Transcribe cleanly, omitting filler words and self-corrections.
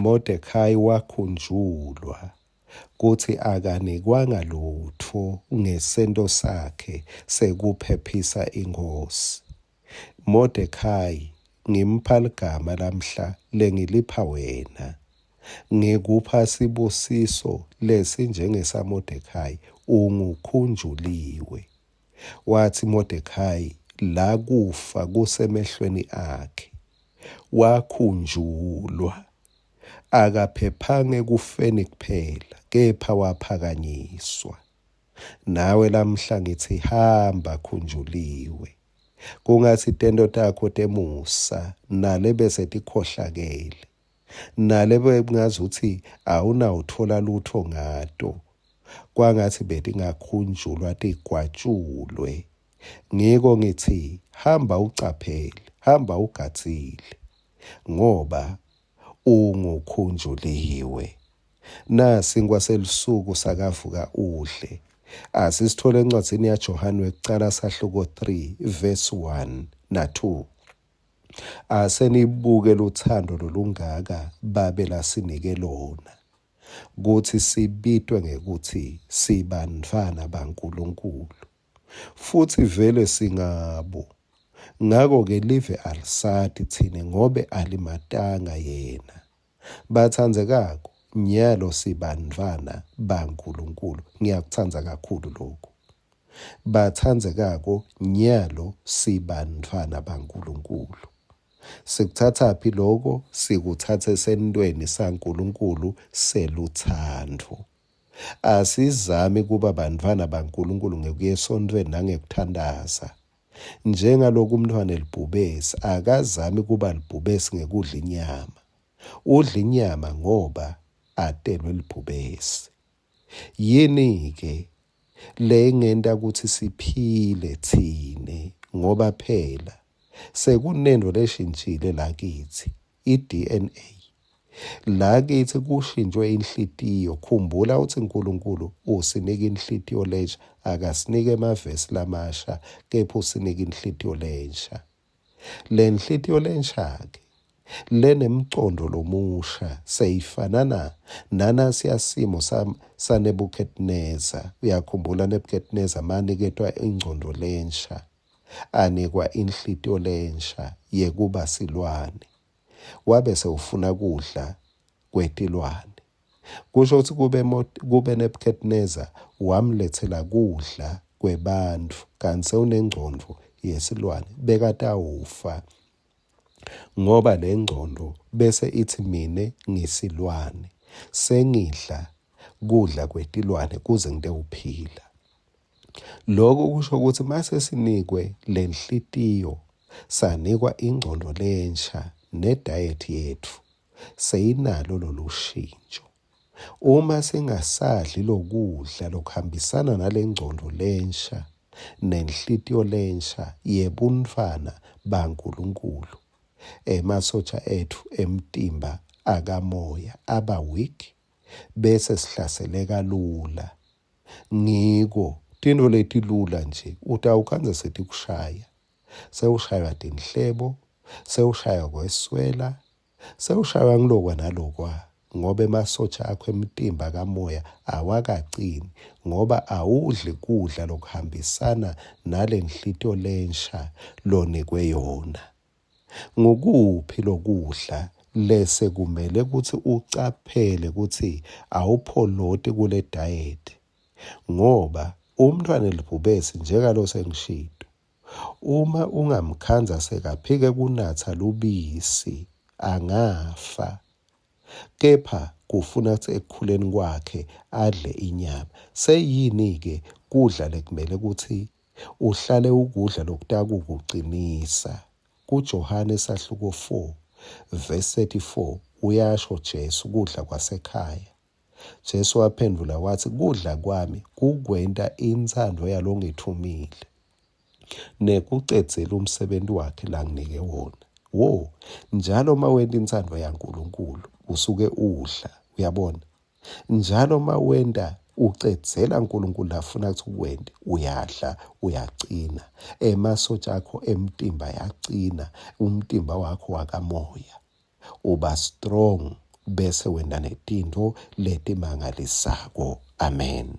Modekhayi wakhunjulwa kutsi akanikwanga lutfo ngesento sakhe sekuphephisa inkhosi. Modekhayi ngimpha ligama lamhla lengilipha wena. Ngikupha sibusiso lesinjengesaModekhayi, ungukhunjuliwe. Watsi Modekhayi la kufa kusemehlweni akhe, wakhunjulwa. Akaphephanga ekufeni kuphela, kepha waphakanyiswa. Nawe lamhla ngitsi hamba khunjuliwe. Kungatsi tento takho temusa nalebese tikhohlakele, nalebekungazutsi awunawutfola lutfo ngato, kwangatsi betingakhunjulwa tigwatjulwe. Ngiko ngitsi hamba ucaphele, hamba ugadzile, ngoba ungukhunjuliwe. Nasinkwa selusuku sakavuka udle. Asisithole encwadzini yaJohane wekucala sahluko 3 verse 1 na 2. Asenibuke luthando lolungaka Babe lasinike lona kutsi sibitwe ngekutsi sibantfwana baNkulunkulu. Futsi vele singabo. Ngako-ke live alisati tsine ngobe alimatanga yena. Batsandzekako, nyalo sibantfwana baNkulunkulu. Ngiyakutsandza kakhulu lokhu. Batsandzekako, nyalo sibantfwana baNkulunkulu. Sikutsatsaphi loko? Sikutsatsa esentweni saNkulunkulu selutsandvo. Asizami kuba bantfwana baNkulunkulu ngekuya esontfweni nangekuthandaza. Njengaloku umntfwana elibhubesi akazami kuba libhubesi ngekudla inyama. Udla inyama ngoba atelwe libhubesi. Yini-ke lengenta kutsi siphile tsine ngoba phela sekunentfo leshintjile la kitsi, i-DNA. La kitsi kushintjwe inhlitiyo. Khumbula utsi Nkulunkulu usinika inhlitiyo lensha, akasiniki emavesi lamasha, kepha usinika inhlitiyo lensha. Le nhlitiyo lensha-ke lenemcondvo lomusha seyifanana nanasiya simo saNebukhadneza. Uyakhumbula Nebukhadneza maniketwa ingcondvo lensha, anikwa inhlitiyo lensha yekuba silwane. Wabe sewufuna kudla kwetilwane. Kusho kutsi kube, kube Nebuchadnezzar wamletsela kudla kwebantfu kantsi sewunengcondvo yesilwane bekatawufa ngoba le ngcondvo bese itsi mine ngisilwane sengidla kudla kwetilwane kuze ngitewuphila. Loku kusho kutsi mase sinikwe lenhlitiyo sanikwa ingcondvo lensha ne-diet yetfu seyinalo lolu shintsho. Uma singasadli lokudla lokuhambisana nalengcondvo lensha nenhlitiyo lensha yebuntfwana baNkulunkulu, emasotja etfu emtimba akamoya aba weak bese sihlaseleka lula. Ngiko, tintfo letilula nje utawukhandza setikushaya. Sewushaywa tinhlebo, sewushaywa kweswela, sewushaywa ngilokwa nalokwa ngoba emasotja akho emtimba kamoya awakacini ngoba awudli kudla lokuhambisana nalenhlitiyo lensha lonikwe yona. Ngukuphi lokudla lesekumele kutsi ucaphele kutsi awupholoti kule diet ngoba umntfwana elibhubesi njengalo sengishito uma ungamkhandza sekaphike kunatsa lubisi angafa kepha kufuna kutsi ekukhuleni kwakhe adle inyama seyini-ke kudla lekumele kutsi Uhlale ukudla lokutakukucinisa. KuJohane sahluko 4 verse 34 uyasho Jesu kudla kwasekhaya. Jesu waphendvula watsi kudla kwami kukwenta intsandvo yalongitfumile nekucedzela umsebenti wakhe langinike wona. Wo, njalo uma wenta intsandvo yaNkulunkulu usuke udla, uyabona? Njalo uma wenta ucedzela uNkulunkulu lafuna ukuthi ukwente, uyadla, uyacina. Emasotja akho emtimba ayacina, umtimba wakho wakamoya uba strong. bese wenta netintfo letimangalisako. Amen.